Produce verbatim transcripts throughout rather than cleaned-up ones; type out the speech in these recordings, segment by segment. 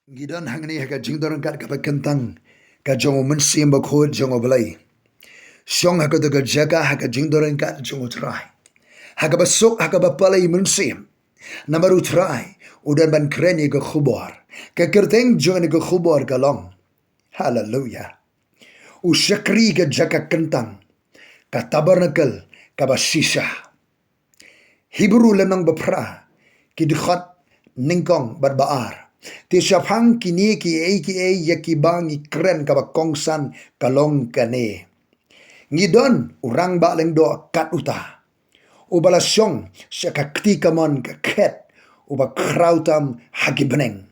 Ngi don hangne ha ka jingdon ryngkat kaba kyntang ka jong u Mynsiem Bakhuid jong u Blei. Shong ha kato ka jaka ha ka jingdon ryngkat jong u Trai, ha kaba suk, ha kaba pale mynsiem. Namar u Trai u don ban kren ïa ka khubor. Ka kyrteng jong kane ka khubor ka long, Haleluya, u shakri ka jaka kyntang, ka tabernacle kaba shisha. Hebru lynnong ba phra, ki dkhot nyngkong bad ba ar. Te shaphang kine kiei kiei ïa kiba ngi kren kaba kongsan ka long kane: Ngi don u Rangbah Lyngdoh kat uta, uba la shong sha ka kti kamon ka khet, uba khraw tam ha ki bneng.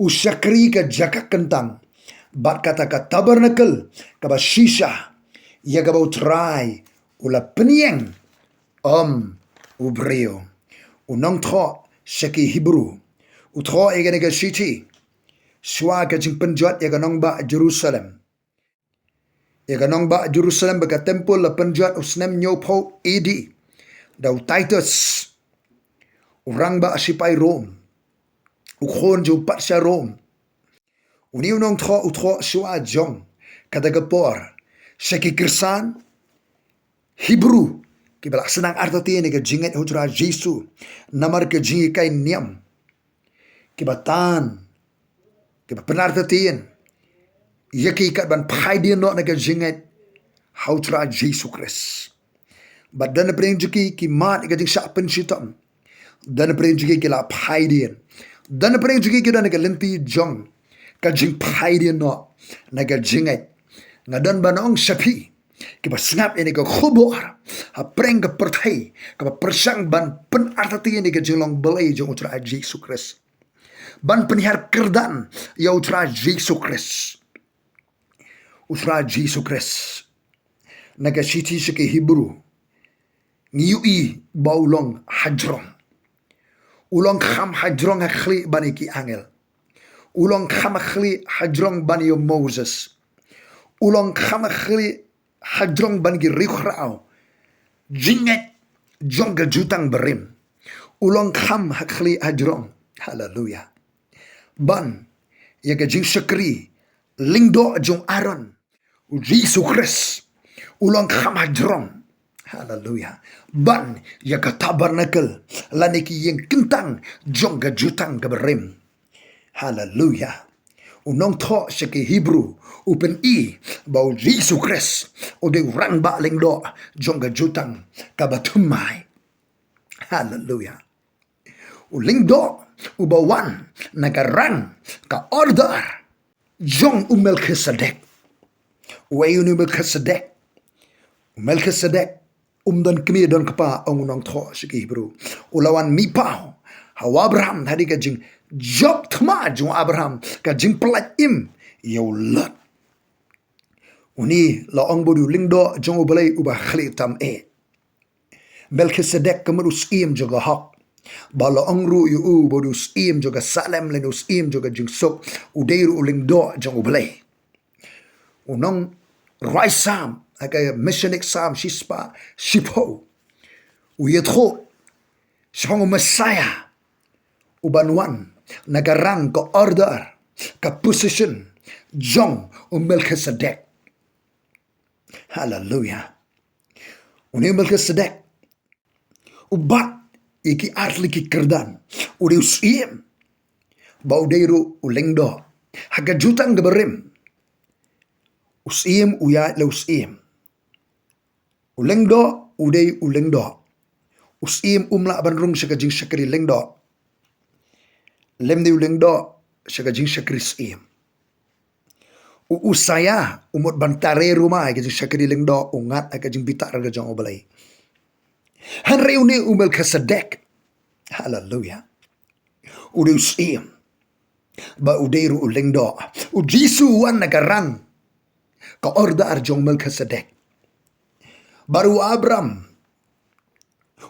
U shakri ka jaka kyntang, bad kata ka tabernacle kaba shisha, ïa kaba u Trai u la pynïeng, ym u briew. U nongthoh sha ki Hebru u thoh ïa kane ka shithi shuwa ka jingpynjot ïa ka nongbah Jerusalem. Ïa ka nongbah Jerusalem bad ka templ la pynjot u snem hynñiewphew A D da u Titus, u rangbah sipai Rom, u khun jong u patsha Rom. Une u nongthoh u thoh shuwa jong kata ka por sha ki Khristan Hebru kiba la sdang artatien ïa ka jingngeit ha u Trai Jisu namar ka jinghikai niam, kiba tan, kiba pynartatien ïa ki kat ban phai dien noh na ka jingngeit ha u Trai Jisu Khrist. Bad don na pdeng jong ki ki mad ïa ka jingshah pynshitom. Don na pdeng jong ki ki la phai dien. Don na pdeng jong ki ki don na ka lynti jong ka jingphai dien noh na ka jingngeit. Nga don ban ong sha phi kiba sngap ïa kane ka khubor ha pdeng ka pyrthei kaba pyrshang ban pynartatien ïa ka jinglong Blei jong u Trai Jisu Khrist, ban pynhiar kyrdan ïa u Trai Jisu Khrist. U Trai Jisu Khrist, na ka shithi sha ki Hebru ngi ïohi ba u long hajrong. U long kham hajrong ha khlieh ban ïa ki angel. U long kham ha khlieh hajrong ban ïa u Moses. U long kham ha khlieh hajrong ban ki riewkhraw jingngeit jong ka jutang barim. U long kham ha khlieh hajrong, haleluya, ban ïa ka jingshakri lyngdoh jong Aaron. U Jisu Khrist u long kham hajrong, haleluya, ban ïa ka tabernacle lane ki ïing kyntang jong ka jutang kaba rim. Haleluya. U nongthoh sha ki Hebru u pyni ba u Jisu Khrist u dei u rangbah lyngdoh jong ka jutang kaba thymmai. Haleluya. U lyngdoh uba wan na ka rang, ka order jong u Melkisedek. Uei une u Melkisedek? U Melkisedek um don kmie, don kpa, ong u nongthoh sha ki Hebru. U la wan mihpaw ha u Abraham, ha ka jingjop thma jong u Abraham, ka jingpyllait im ïa u Lot. Une la ong ba u dei u lyngdoh jong u Blei uba khlieh tam eh. Melkisedek ka mut u syiem jong ka hok. Ba la ong ruh ïa u ba u dei u syiem jong ka Salem lane u syiem jong ka jingsuk. U dei ruh u lyngdoh jong u Blei. U nongrwai Salm ha ka Messianic Salm shispah shiphew u ïathuh shaphang u Messiah uban wan na ka rang, ka order, ka position jong u Melkisedek. Haleluya. Une u Melkisedek u bat ïa ki artylli ki kyrdan. U dei u syiem bad u dei ruh u lyngdoh. Ha ka jutang kaba rim, u syiem u ïaid la u syiem. U lyngdoh u dei u lyngdoh. U syiem um lah ban rung sha ka jingshakri lyngdoh. Lymne u lyngdoh sha ka jingshakri syiem. U Usaïa u mut ban tare ruma ïa ka jingshakri lyngdoh, u ngat ha ka jingbitar ka jong u Blei. Hynrei une u Melkisedek, haleluya, u dei u syiem bad u dei ruh u lyngdoh. U Jisu u wan na ka rang, ka order jong u Melkisedek. Bad u Abraham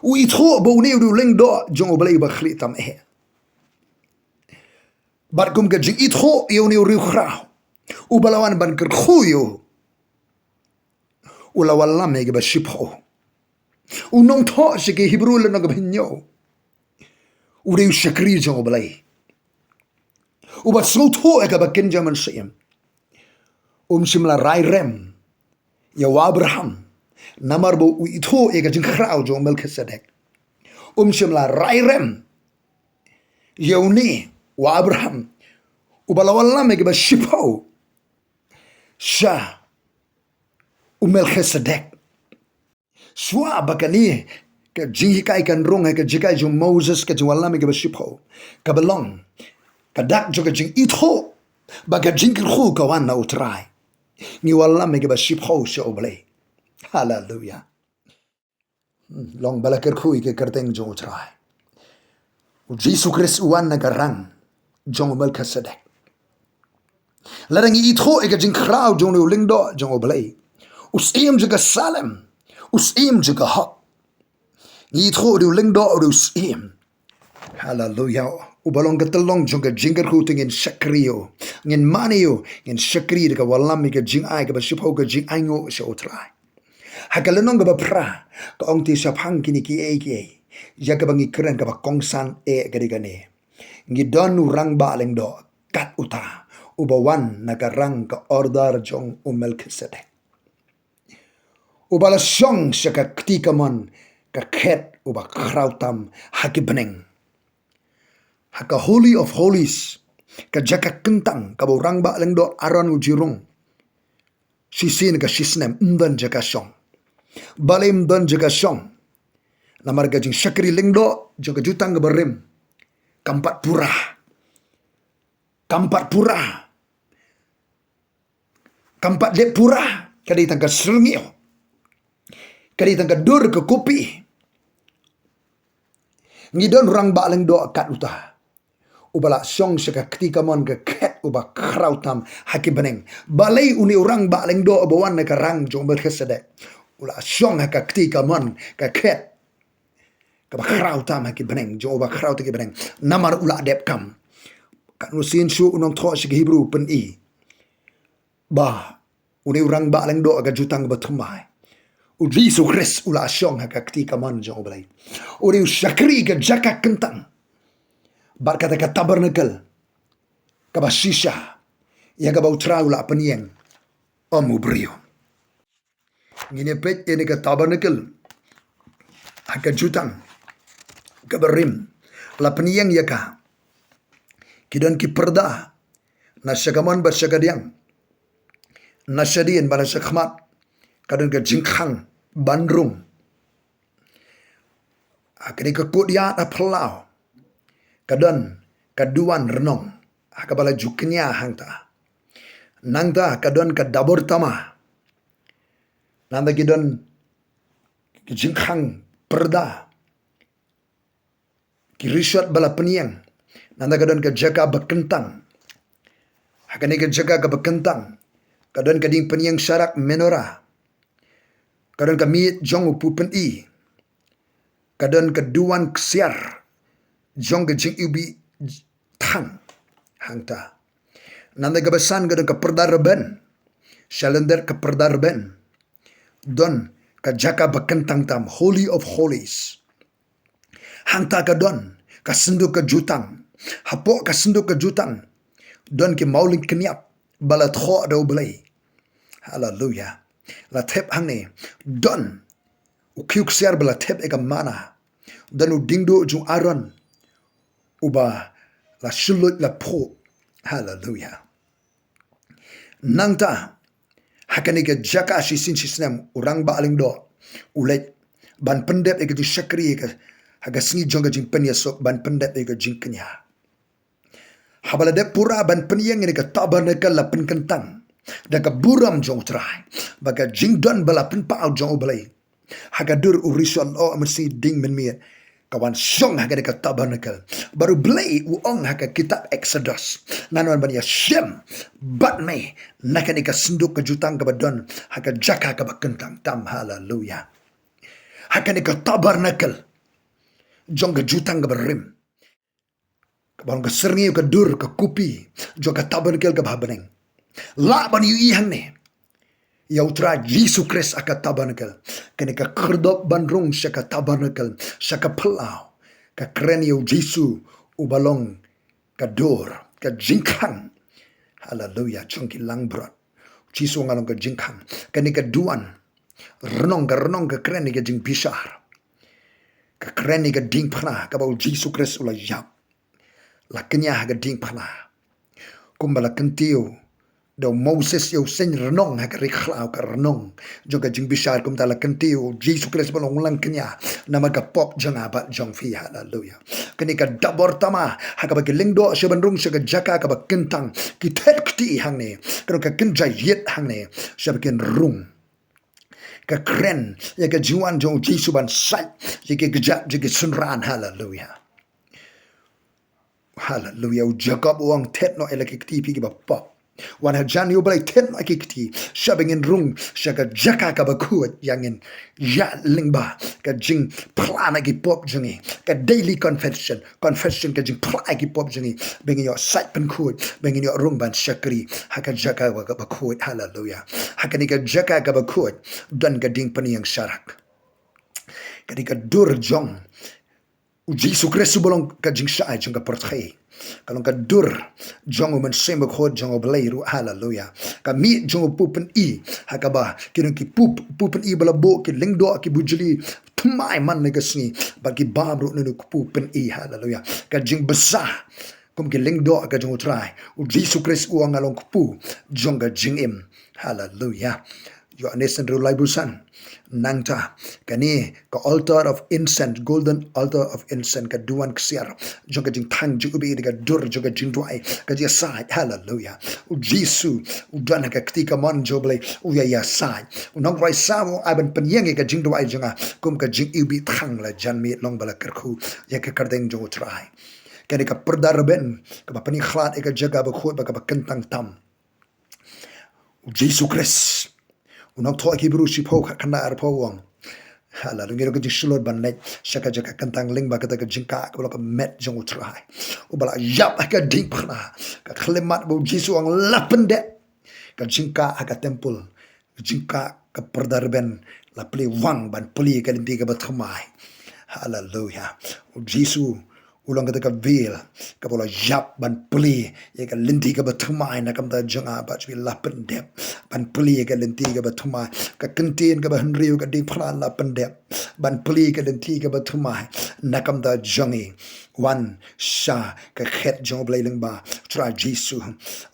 u ïathuh ba une u dei u lyngdoh jong u Blei uba khlieh tam eh. Bad kum ka jingïathuh ïa une u riewkhraw uba la wan ban kyrkhu ïa u, u la wallam ïa kaba shiphew. U nongthoh sha ki Hebru lynnong kaba hynñiew u dei u shakri jong u Blei. Uba sngewthuh ïa kaba kynja mynsiem, um shym la rai rem ïa u Abraham namar ba u ithuh ïa ka jingkhraw jong u Melchizedek. Um shym la rai rem ïa une u Abraham uba la wallam ïa kaba shiphew sha u Melchizedek. Shuwa ba kane ka jinghikai kan rung ha ka jinghikai jong u Moses, ka jingwallam ïa kaba shiphew, kaba long ka dak jong ka jingithuh ba ka jingkyrkhu ka wan na u Trai, ngi wallam ïa kaba shiphew sha u Blei. Haleluya. Long ba la kyrkhu ïa ka kyrteng jong u Trai. U Jisu Khrist u wan na ka rang jong u Melchizedek. Lada ngi ithuh ïa ka jingkhraw jong u lyngdoh jong u Blei, u Syiem jong ka Salem, u Syiem jong ka hok, ngi ithuh u lyngdoh, u Syiem. Haleluya. Uba long ka tyllong jong ka jingkyrkhu, te ngin shakri ïa u, ngin mane ïa u, ngin shakri da ka wallam ïa ka jingai kaba shiphew, ka jingainguh sha u Trai. Ha ka lynnong kaba phra ka ong te, shaphang kine kiei kiei ïa kaba ngi kren, kaba kongsan eh ka dei kane: ngi don u rangbah lyngdoh kat uta uba wan na ka rang, ka order jong u Melchizedek, uba la shong sha ka kti kamon ka khet uba khraw tam ha ki bneng, ha ka Holy of Holies, ka jaka kyntang kaba u rangbah lyngdoh Aaron u ju rung shisien ka shisnem. Ym don jaka shong. Balei ym don jaka shong? Namar ka jingshakri lyngdoh jong ka jutang kaba rim kam pat pura. Kam pat pura. Kam pat dep pura. Ka dei tang ka syrngiew, ka dei tang ka dur ka kupi. Ngi don u rangbah lyngdoh kat uta uba la shong sha ka kti kamon ka khet uba khraw tam ha ki bneng. Balei une u rangbah lyngdoh uba wan na ka rang jong u Melchizedek u la shong ha ka kti kamon ka khet kaba khraw tam ha ki bneng, jong uba khraw tam ha ki bneng? Namar u la dep kam. Katno sien shuh u nongthoh sha ki Hebru u pyni ba une u rangbah lyngdoh ka jutang kaba thymmai, u Jisu Khrist, u la shong ha ka kti kamon jong u Blei. Une u shakri ka jaka kyntang bad kata ka tabernacle kaba shisha ïa kaba u Trai u la pynïeng, ym u briew. Ngin ïa peit ïa kane ka tabernacle ha ka jutang kaba rim, la pynïeng ïa ka. Ki don ki pyrda na sha kamon bad sha kadiang, na shadien bad na sha khmat ka don ka jingkhang ban rung. Ha kane ka courtyard ha phyllaw ka don ka duwan rnong ha kaba la ju kñia hangta. Nangta ka don ka dabor tama. Nangta ki don ki jingkhang pyrda, ki rishot ba la pynïeng. Nangta ka don ka jaka ba kyntang. Ha kane ka jaka kaba kyntang ka don ka dieng pynïeng sharak, menorah. Ka don ka miet jong u pynïeng. Ka don ka duwan ksiar jong ka jingiwbih thang hangta. Nangta kaba san ka don ka pyrda rben. Sha lyndet ka pyrda rben don ka jaka ba kyntang tam, Holy of Holies. Hangta ka don ka synduk ka jutang. Hapoh ka synduk ka jutang don ki mawlyngkniap ba la thoh da u Blei. Haleluya. La thep hangne, don u khiew ksiar ba la thep ïa ka manna. Don u diengduh jong u Aaron uba la shylluid la phuh. Haleluya. Nangta ha kane ka jaka shisien shisnem u rangbah lyngdoh u leit ban pyndep ïa ka jingshakri ïa ka, ha ka sngi jong ka jingpynïasuk, ban pyndep ïa ka jingkñia. Haba la dep pura ban pynïeng ïa ka tabernacle, la pynkyntang da ka burom jong u Trai ba ka jingdon ba la pynpaw jong u Blei ha ka dur u rishot, oh, mynsiem, dieng, mynmiet, ka wan shong ha kane ka tabernacle. Bad u Blei u ong ha ka kitab Exodus, ngan wan ban ïashem bad me na kane ka synduk ka jutang kaba don ha ka jaka kaba kyntang tam. Haleluya. Ha kane ka tabernacle jong ka jutang kaba rim, kaba long ka syrngiew, ka dur, ka kupi jong ka tabernacle kaba ha bneng. Lah ban ïohi hangne ïa u Trai Jisu Khrist ha ka tabernacle. Kane ka khyrdop ban rung sha ka tabernacle, sha ka phyllaw, ka kren ïa u Jisu uba long ka dur. ka jingkhang. Haleluya, jong ki langbrot. U Jisu nga long ka jingkhang. Kane ka duwan rnong, ka rnong ka kren ïa ka jingbishar. Ka kren ïa ka diengphna kaba u Jisu Khrist u la ïap. La kñia ha ka diengphna. Kumba la kyntiew da u Moses ïa u seng rnong ha ka ri khlaw, ka rnong jong ka jingbishar, kumta la kyntiew u Jisu Khrist ba long u la kñia namar ka pop jong nga bad jong phi. Haleluya. Kane ka dabor tama ha kaba ki lyngdoh sha ban rung sha ka jaka kaba kyntang, ki thet kti hangne, ka rung ka kynja ïit hangne, sha ba kin rung. Ka kren ïa ka jingwan jong u Jisu ban sait ïa ki kjat jong ki synran. Haleluya. Haleluya. U Jakob u ong, thet noh ïa la ki kti phi kiba pop. Wan hajan ïa u Blei, thet noh ïa ki kti, sha ba ngin rung sha ka jaka kaba khuid, ïa ngin ïaid lyngba ka jingphla na ki pop jong ngi. Ka daily confession, confession, ka jingphla ïa ki pop jong ngi, ba ngin ïoh sait pynkhuid, ba ngin ïoh rung ban shakri ha ka jaka kaba khuid. Haleluya. Ha kane ka jaka kaba khuid don ka diengphniang sharak. Kane ka dur jong u Jisu Khrist uba long ka jingshai jong ka pyrthei. Ka long ka dur jong u Mynsiem Bakhuid jong u Blei ruh. Haleluya. Ka mih jong u kpu pyni ha kaba ki nong ki kpu, kpu pyni ba la buh, ki lyngdoh, ki bujli thymmai man la ka sngi, bad ki bam ruh na u kpu pyni. Haleluya. Ka jingbsa kum ki lyngdoh ka jong u Trai. U Jisu Khrist u ong, nga long kpu jong ka jingim. Haleluya. Ïoannis hynriew laiphew san. Nangta kane ka altar of incense, golden altar of incense, ka duwan ksiar jong ka jingthang jong u Blei, ka dur jong ka jingduwai, ka jingïasaid. Haleluya. U Jisu u don ha ka kti kamon jong u Blei, u ïa, ïasaid. U nongrwai Salm u ong, ai ban pynïeng ïa ka jingduwai jong nga kum ka jingiwbih thang, la jan miet long ba la kyrkhu ïa ka kyrteng jong u Trai. Kane ka pyrda rben kaba pyni khlad ïa ka jaka bakhuid bad kaba kyntang tam. U Jisu Khrist u nongthoh Hebru shiphew, khatkhyndai arphew u ong, haleluya, ngi don ka jingshlur ban leit sha ka jaka kyntang lyngba kata ka jingkah kaba long ka met jong u Trai uba la ïap ha ka diengphna. Ka khyllipmat ba u Jisu u ong, la pyndep. Ka jingkah ha ka templ, ka jingkah ka pyrda rben, la plie wang ban plie ïa ka lynti kaba thymmai. Haleluya. U Jisu u long kata ka veil kaba la ïap ban plie ïa ka lynti kaba thymmai na ka bynta jong nga bad jong phi. La pyndep ban plie ïa ka lynti kaba thymmai. Ka kyntien kaba hynriew ka diengphna, la pyndep ban plie ïa ka lynti kaba thymmai na ka bynta jong ngi. Wan sha ka khet jong u Blei lyngba u Trai Jisu.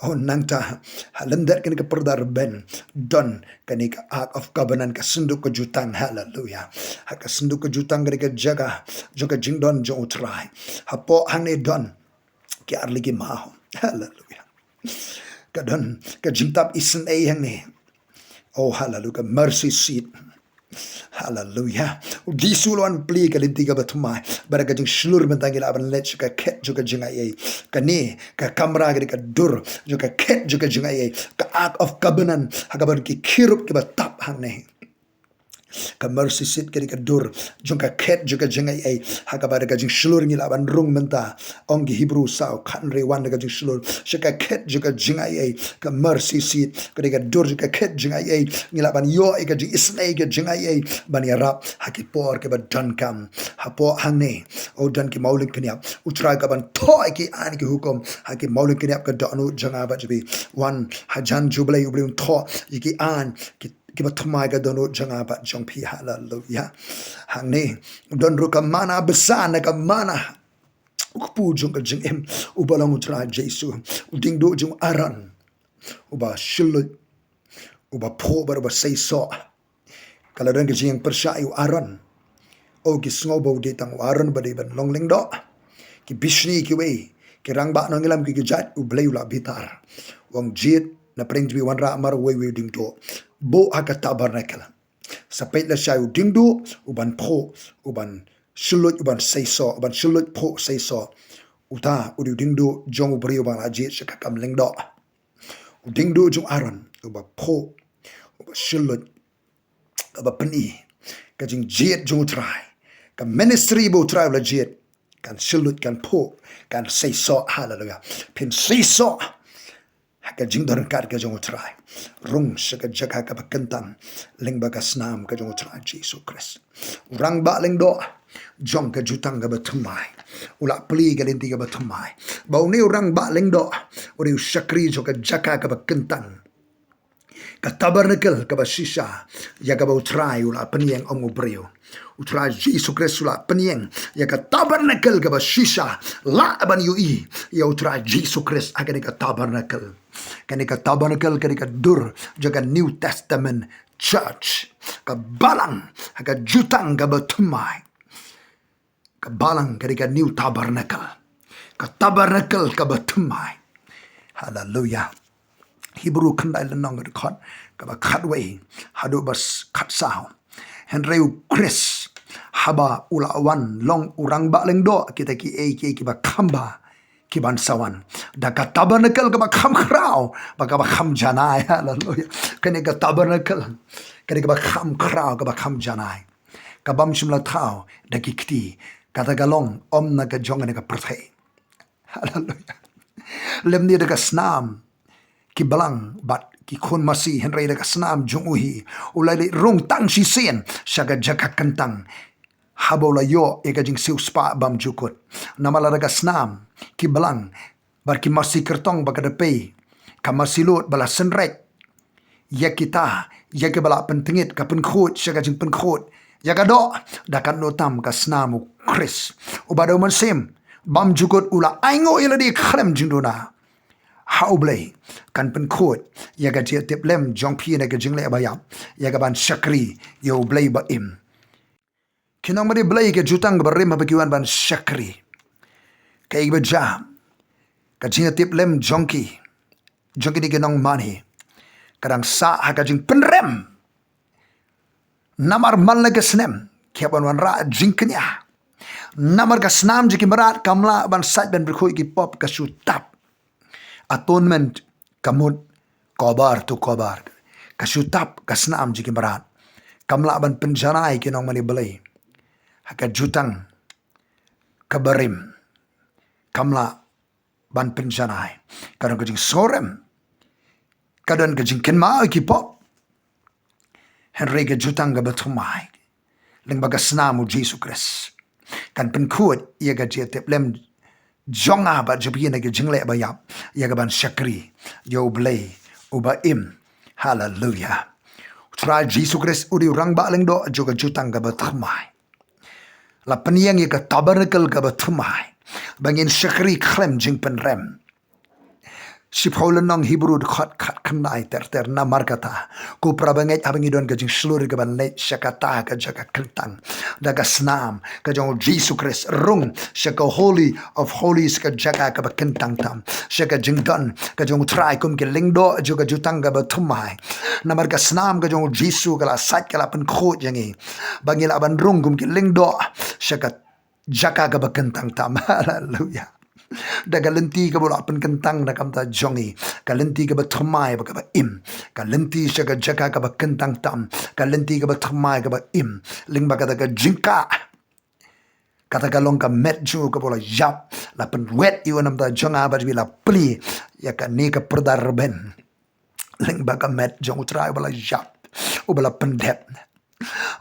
Oh, nangta ha lyndet kane ka pyrda rben don kane ka Ark of Covenant, ka synduk ka jutang. Haleluya. Ha ka synduk ka jutang kane ka jaka jong ka jingdon jong u Trai. Hapoh hangne don ki arlieh ki maw. Haleluya. Ka don ka jingtap isynei hangne. Oh, haleluya, ka mercy seat. Haleluya. U Jisu u la wan plie ka lynti kaba thymmai. Bad da ka jingshlur mynta ngi lah ban leit sha ka khet jong ka jingaiei. Kane ka kamra, kane ka dur jong ka khet jong ka jingaiei, ka Ark of Covenant, ha kaba don ki cherub kiba tap hangne. Ka mercy seat, kane ka dur jong ka khet jong ka jingaiei, ha kaba da ka jingshlur ngi lah ban rung mynta. Ong ki Hebru saw, khathynriew, wan da ka jingshlur sha ka khet jong ka jingaiei, ka mercy seat, kane ka dur jong ka khet jingaiei. Ngi lah ban ïoh ïa ka jingisynei ka jingaiei ban ïarap ha ki por kiba donkam. Hapoh hangne, oh, don ki mawlyngkniap. U Trai u kwah ban thoh ïa ki aiñ ki hukum ha ki mawlyngkniap ka dohnud jong nga bad jong phi. Wan hajan jong u Blei, u Blei un thoh ïa ki aiñ ki kiba thymmai ka dohnud jong nga bad jong phi. Haleluya. Hangne don ruh ka manna bsa na ka manna u kpu jong ka jingim uba long u Trai Jisu. U diengduh jong u Aaron uba shylluid, uba phuh bad uba seisoh. Ka la don ka jingpyrshah ïa u Aaron. Oh, ki sngew ba u dei tang u Aaron ba dei ban long lyngdoh. Ki bishni kiwei, ki rangbah nongïalam ki kjat, u Blei u la bitar. U ong, jied na pdeng jong phi, wanrah mar uwei uwei u diengduh. Buh ha ka tabernacle. Sa peit lashai u diengduh uban phuh, uban shylluid, uban seisoh, uban shylluid, phuh, seisoh. Uta u dei u diengduh jong u briew uba la jied sha ka kam lyngdoh. U diengduh jong u Aaron uba phuh, uba shylluid, kaba pyni ka jingjied jong u Trai. Ka ministry ba u Trai u la jied, kan shylluid, kan phuh, kan seisoh. Haleluya. Phin seisoh ha ka jingdon ryngkat ka jong u Trai. Rung sha ka jaka kaba kyntang lyngba ka snam ka jong u Trai Jisu Khrist. U rangbah lyngdoh, jong ka jutang kaba thymmai. U la plie ka lynti kaba thymmai. Ba une u rangbah lyngdoh, u dei u shakri jong ka jaka kaba kyntang. Ka tabernacle kaba shisha, ïa kaba U Trai u la pynïeng, ym u briew. U Trai Jisu Khrist u la pynïeng ïa ka tabernacle kaba shisha, lah ban ïohi ïa U Trai Jisu Khrist ha kane ka tabernacle. Kane ka tabernacle ka dei ka dur jong ka New Testament church. Ka balang ha ka jutang kaba thymmai. Ka balang ka dei ka new tabernacle. Ka tabernacle kaba thymmai. Haleluia. Hebru khyndai lynnong ka dkhot kaba khatwei haduh ba khatsaw. Hynrei U Khrist haba u la wan long u rangbah lyngdoh, kita kiei kiei kiba kham bha ki ban sa wan da ka tabernacle kaba kham khraw bad kaba kham janai. Haleluia. Kane ka tabernacle ka dei kaba kham khraw, kaba kham janai, ka bym shym la thaw da ki kti, kata ka long ym na ka jong kane ka pyrthei. Haleluia. Lymne da ka snam ki balang bad ki khun masi, hynrei da ka snam jong u hi u la leit rung tang shisien sha ka jaka kyntang, haba u la ïoh ïa ka jingsiewspah bymjukut. Namar lada ka snam ki balang bad ki masi kyrtong ba ka da pei, ka masi lut ba la synreit ïa kita, ïa kiba la pyntngit, ka pynkhuid sha ka jingpynkhuid ïa ka doh, da katno tam ka snam U Khrist, uba da U Mynsiem Bymjukut u la ainguh ïa lade khlem jingduna ha U Blei, kan pynkhuid ïa ka jingïatiplem jong phi na ka jingleh ba ïap, ïa ka ban shakri ïa U Blei ba im. Ki nongmane Blei, ka jutang kaba rim haba ki wan ban shakri, kaei kaba jia? Ka jingïatiplem jong ki, jong kine ki nongmane, ka dang sah ha ka jingpynrem. Namar man la ka snem ki hap ban wanrah jingkñia. Namar ka snam jong ki mrad kam lah ban sait ban pynkhuid ki pop, ka shu tap. Atonement, ka mut cover to cover. Ka shu tap ka snam jong ki mrad. Kam lah ban pynjanai ki nongmane Blei ha ka jutang kaba rim. Kam lah ban pynjanai. Ka don ka jingsngewrem, ka don ka jingkynmaw ïa ki pop. Hynrei ka jutang kaba thymmai, lyngba ka snam U Jisu Khrist, kan pynkhuid ïa ka jingïatiplem jong nga bad jong phi na ka jingleh ba ïap, ïa ka ban shakri ïa U Blei uba im. Haleluia. U Trai Jisu Khrist u dei u Rangbah Lyngdoh jong ka jutang kaba thymmai. La pynïeng ïa ka tabernacle kaba thymmai ba ngin shakri khlem jingpynrem. Shiphew lynnong Hebru dkhot khatkhyndai ter ter: Namar kata, ko para bangeit, haba ngi don ka jingshlur ka ban leit sha kata ka jaka kyntang da ka snam ka jong U Jisu Khrist, rung sha ka Holy of Holies, ka jaka kaba kyntang tam, sha ka jingdon ka jong U Trai kum ki lyngdoh jong ka jutang kaba thymmai. Namar ka snam ka jong U Jisu ka la sait, ka la pynkhuid ïa ngi ba ngi lah ban rung kum ki lyngdoh sha ka jaka kaba kyntang tam. Haleluia. Da ka lynti kaba la pynkyntang na ka bynta jong ngi, ka lynti kaba thymmai bad kaba im, ka lynti sha ka jaka kaba kyntang tam, ka lynti kaba thymmai kaba im, lyngba kata ka jingkah, kata ka long ka met jong u kaba la ïap, la pynwet ïa u na ka bynta jong nga bad jong phi, la plie ïa kane ka pyrda rben. Lyngba ka met jong U Trai uba la ïap, uba la pyndep.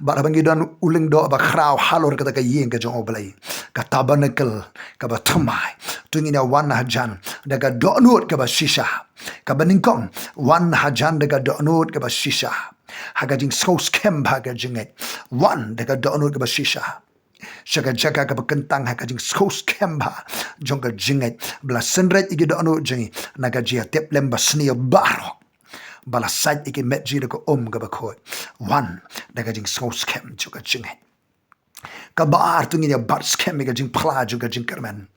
Bad haba ngi don u lyngdoh ba khraw halor kata ka ïing ka jong U Blei, ka tabernacle kaba thymmai, to ngin ïa wan hajan da ka dohnud kaba shisha. Kaba nyngkong, wan hajan da ka dohnud kaba shisha ha ka jingsngewskhem bha ka jingngeit. Wan da ka dohnud kaba shisha sha ka jaka kaba kyntang ha ka jingsngewskhem bha jong ka jingngeit, ba la synreit ïa ki dohnud jong ngi na ka jingïatiplem basniew baroh, ba la sait ïa ki met jong ngi da ka um kaba khuid. Wan da ka jingsngewskhem jong ka jingngeit. Kaba ar, to ngin ïa bat skhem ïa ka jingphla jong ka jingkyrmen.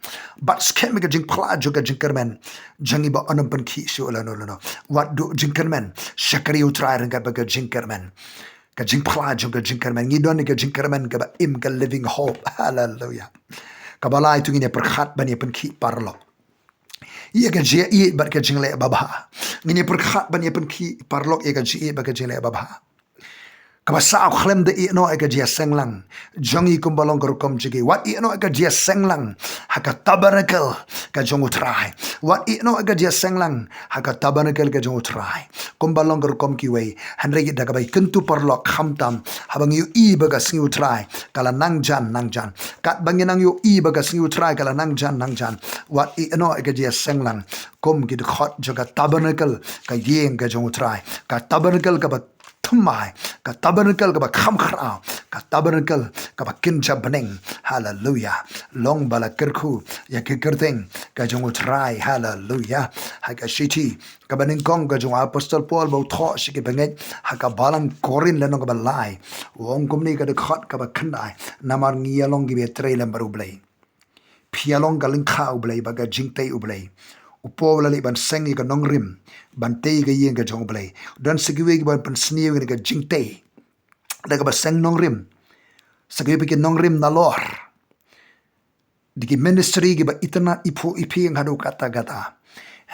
Bat skhem ïa ka jingphla jong ka jingkyrmen jong ngi, ba ym pynkhih shuh lano lano. Wat duh jingkyrmen, shakri U Trai ryngkat bad ka jingkyrmen. Ka jingphla jong ka jingkyrmen, ngi don ïa ka jingkyrmen kaba im, ka living hope. Haleluia. Kaba lai, to ngin ïa pyrkhat ban ïa pynkhih paralok ïa ka jingïeit bad ka jingleh babha. Ngin ïa pyrkhat ban ïa pynkhih paralok ïa ka jingïeit bad ka jingleh babha. Kaba saw khlem da ïehnoh ïa ka jingïaseng lang jong ngi kumba long ka rukom jong ki. Wat ïehnoh ïa ka jingïaseng lang ha ka tabernacle ka jong U Trai. Wat ïehnoh ïa ka jingïaseng lang ha ka tabernacle ka jong U Trai kumba long ka rukom kiwei. Hynrei da kaba ïakynduh paralok, khamtam haba ngi ïohi ba ka sngi U Trai ka la nang jan nang jan. Katba ngi nang ïohi ba ka sngi U Trai ka la nang jan nang jan, wat ïehnoh ïa ka jingïaseng lang kum ki dkhot jong ka tabernacle, ka ïing ka jong U Trai, ka tabernacle kaba thymmai, ka tabernacle kaba kham khraw, ka tabernacle kaba kynja bneng. Haleluya. Long ba la kyrkhu ïa ka kyrteng ka jong U Trai. Haleluya. Ha ka shithi kaba nyngkong ka jong u Apostol Paul ba u thoh sha ki bangeit ha ka balang Korinth, lynnong kaba lai, u ong kumne, ka dkhot kaba khyndai: Namar ngi ïa long kiba ïatrei lem bad U Blei. Phi ïa long ka lyngkha U Blei bad ka jingtei U Blei. U Paul u la leit ban seng ïa ka nongrim ban tei ïa ka ïing ka jong U Blei. Don sa kiwei kiban pynsniew ïa ka jingtei da kaba seng nongrim. Sa kiwei pat ki nongrim nalor, da ki ministry kiba itynnad, iphuh iphieng haduh katta katta.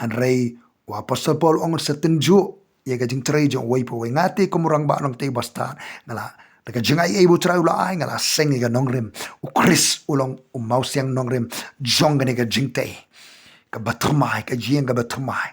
Hynrei u Apostol Paul u ong, sa tynjuh ïa ka jingtrei jong uwei pa uwei. Nga te kum u rangbah nongtei bastad, nga la, da ka jingaiei ba U Trai u la ai, nga la seng ïa ka nongrim. U Khrist u long u mawsiang nongrim jong kane ka jingtei kaba thymmai, ka ïing kaba thymmai,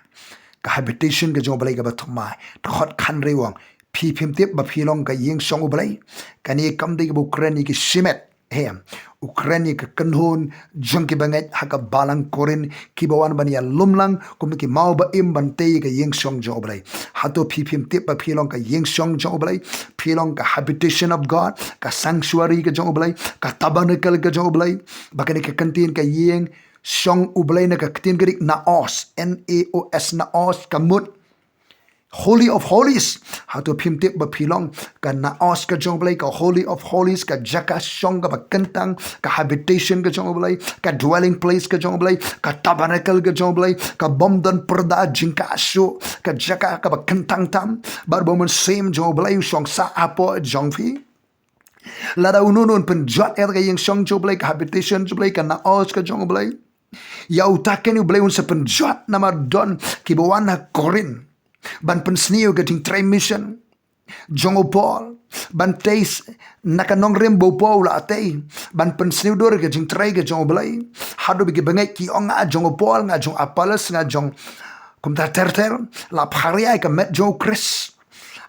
ka habitation ka jong U Blei kaba thymmai. Dkhot khathynriew u ong, phi phim tip ba phi long ka ïing shong U Blei? Kane kam dei kaba u kren ïa ki shimet, em, u kren ïa ka kynhun jong ki bangeit ha ka balang Korinth kiba wan ban ïalum lang kum ki maw ba im ban tei ïa ka ïing shong jong U Blei. Hato phi phim tip ba phi long ka ïing shong jong U Blei? Phi long ka habitation of God, ka sanctuary ka jong U Blei, ka tabernacle ka jong U Blei. Ba kane ka kyntien ka ïing shong U Blei na ka ktien Greek naos, N A O S, naos, ka mut Holy of Holies. Hato phim tip ba phi long ka naos ka jong U Blei, ka Holy of Holies, ka jaka shong kaba kyntang, ka habitation ka jong U Blei, ka dwelling place ka jong U Blei, ka tabernacle ka jong U Blei, ka bym don pyrda jingkah shuh, ka jaka kaba kyntang tam, bad ba u Mynsiem jong U Blei u shong sah hapoh jong phi? Lada uno uno un pynjot ïa ka ïing shong jong U Blei, ka habitation jong U Blei, ka naos ka jong U Blei, ïa uta keiñ U Blei un sa pynjot. Namar don kiba wan ha Korinth ban pynsniew ka jingtrei mission jong u Paul, ban tei s-, na ka nongrim ba u Paul u la tei, ban pynsniew dur ka jingtrei ka jong U Blei. Haduh ba ki bangeit ki ong, nga jong u Paul, nga jong u Apollos, nga jong, kumta ter ter, la pharia ïa ka met jong u Khrist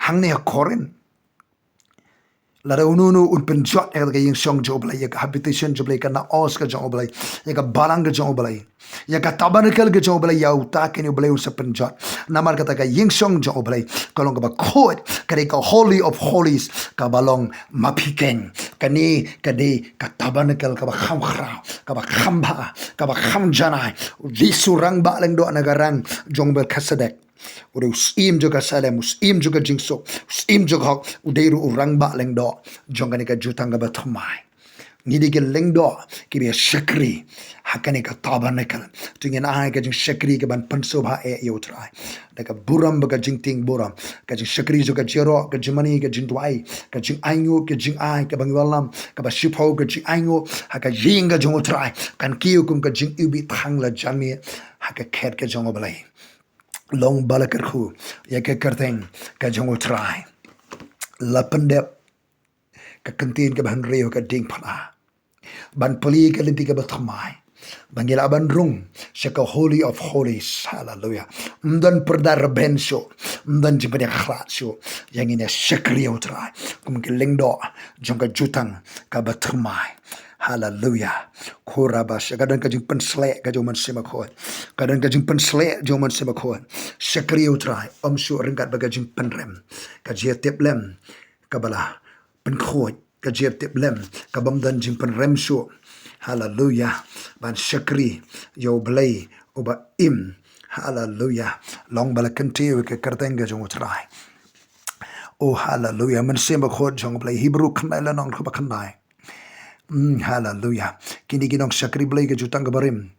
hangne ha Korinth. Lada uno uno un pynjot ïa ka ïing shong jong U Blei, ïa ka habitation jong U Blei, ka naos ka jong U Blei, ïa ka balang ka jong U Blei, ïa ka tabernacle ka jong U Blei, ïa uta keiñ U Blei un sa pynjot. Namar kata ka ïing shong jong U Blei ka long kaba khuid, ka dei ka Holy of Holies, kaba long ma phi keiñ. Kane ka dei ka tabernacle kaba kham khraw, kaba kham bha, kaba kham janai. U Jisu u rangbah lyngdoh na ka rang jong u Melkisedek. U dei u syiem jong ka Salem, u syiem jong ka jingsuk, u syiem jong ka hok, u dei ruh u rangbah lyngdoh jong kane ka jutang kaba thymmai. Ngi dei ki lyngdoh kiba ïa shakri ha kane ka tabernacle. To ngin ai ka jingshakri kaban pynsngewbha eh ïa U Trai da ka burom bad ka jingtieng burom. Ka jingshakri jong ka jingïaroh, ka jingmane, ka jingduwai, ka jingainguh, ka jingai kaba ngi wallam, kaba shiphew ka jingainguh ha ka ïing ka jong U Trai, kan kiew kum ka jingiwbih thang la jan miet ha ka khet ka jong U Blei. Long ba la kyrkhu ïa ka kyrteng ka jong U Trai. La pyndep ka kyntien kaba hynriew ha ka diengphna ban plie ka lynti kaba thymmai, ba ngi lah ban rung sha ka Holy of Holies. Haleluya. Ym don pyrda rben shuh, ym don jingpynïakhlad shuh. Ïa ngin ïa shakri ïa U Trai kum ki lyngdoh jong ka jutang kaba thymmai. Haleluya. Khurabash, ka don ka jingpynsleh ka jong u Mynsiem Bakhuid. Ka don ka jingpynsleh jong u Mynsiem Bakhuid. Shakri ïa U Trai, ym shuh ryngkat bad ka jingpynrem. Ka jingïatiplem kaba la pynkhuid, ka jingïatiplem kabym don jingpynrem shuh. Haleluya. Ban shakri ïa U Blei uba im. Haleluya. Long ba la kyntiew ïa ka kyrteng ka jong U Trai. Oh, haleluya. Mynsiem Bakhuid jong U Blei, Hebru khyndai lynnong kaba khyndai. Mm, haleluya. Kine ki nongshakri Blei ka jutang kaba rim,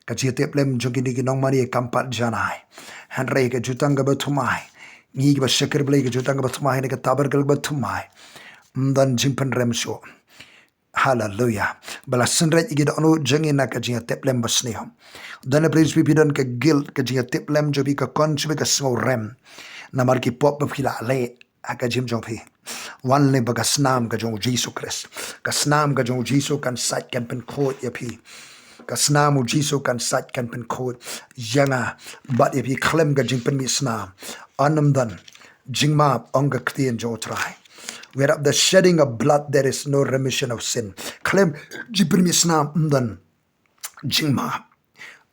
ka jingïatiplem jong kine ki nongmane kam pat janai. Hynrei ka jutang kaba thymmai, ngi kiba shakri Blei ka jutang kaba thymmai, ne ka tabernacle kaba thymmai, ym don jingpynrem shuh. Haleluya. Ba la synreit ïa ki dohnud jong ngi na ka jingïatiplem basniew. Don na pyrshah phi don ka guilt, ka jingïatiplem jong phi, ka conscience, ka sngewrem namar ki pop ba phi la leh ha ka jingim jong phi. Wan lyngba ka snam ka jong u Jisu Khrist. Ka snam ka jong u Jisu kan sait kan pynkhuid ïa phi. Ka snam u Jisu kan sait kan pynkhuid ïa nga bad ïa phi khlem ka jingpynmih snam. Ym don jingmap, ong ka ktien jong u Trai. Without the shedding of blood there is no remission of sin. Khlem jingpynmih snam ym don jingmap.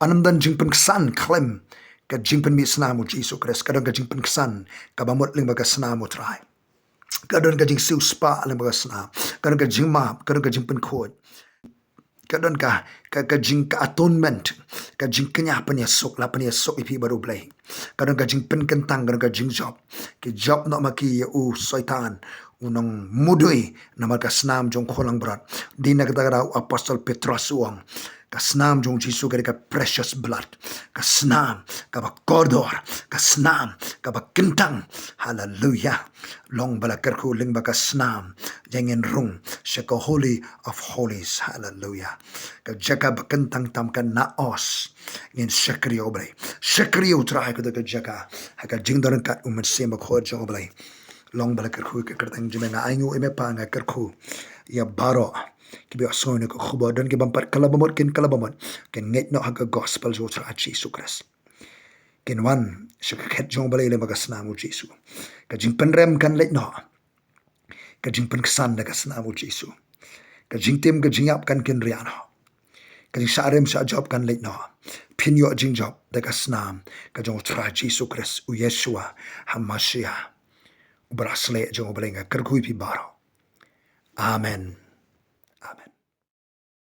Ym don jingpynksan khlem ka jingpynmih snam u Jisu Khrist. Ka don ka jingpynksan kaba mut lyngba ka snam u Trai. Ka don ka jingsiewspah lyngba ka snam. Ka don ka jingmap, ka don ka jingpynkhuid. Ka don ka, ka, ka jing, ka atonement, ka jingkñia pynïasuk, la pynïasuk ïa phi bad u Blei. Ka don ka jingpynkyntang, ka don ka jingjop. Ki jop noh ma ki ïa u Soitan, u nongmudui, namar ka snam jong u langbrot. Dei na kata ka daw u Apostol Petrus u ong, ka snam jong u Jisu ka dei ka precious blood. Ka snam kaba kordor, ka snam kaba kyntang. Haleluya. Long ba la kyrkhu lyngba ka snam, ïa ngin rung sha ka Holy of Holies. Haleluya. Ka jaka ba kyntang tam, ka naos. Ngin shakri ïa u Blei, shakri ïa u Trai ha kata ka jaka, ha ka jingdon ryngkat u Mynsiem Bakhuid jong u Blei. Long ba la kyrkhu ïa ka kyrteng jong me. Nga ainguh ïa me Pa, nga kyrkhu ïa baroh kiba ïohsngew ïa ka khubor. Don ki bym pat kylla ba mut, kin kylla ba mut, kin ngeit noh ha ka gospel jong u Trai Jisu Khrist. Kin wan sha ka khet jong u Blei lyngba ka snam u Jisu. Ka jingpynrem kan leit noh. Ka jingpynksan da ka snam u Jisu. Ka jingtim ka jingïap kan kynriah noh. Ka jingshah rim shah jop kan leit noh. Phin ïoh jingjop da ka snam ka jong u Trai Jisu Khrist, u Yeshua HaMashiach, u Barasleh jong u Blei. Nga kyrkhu ïa phi baroh. Amen.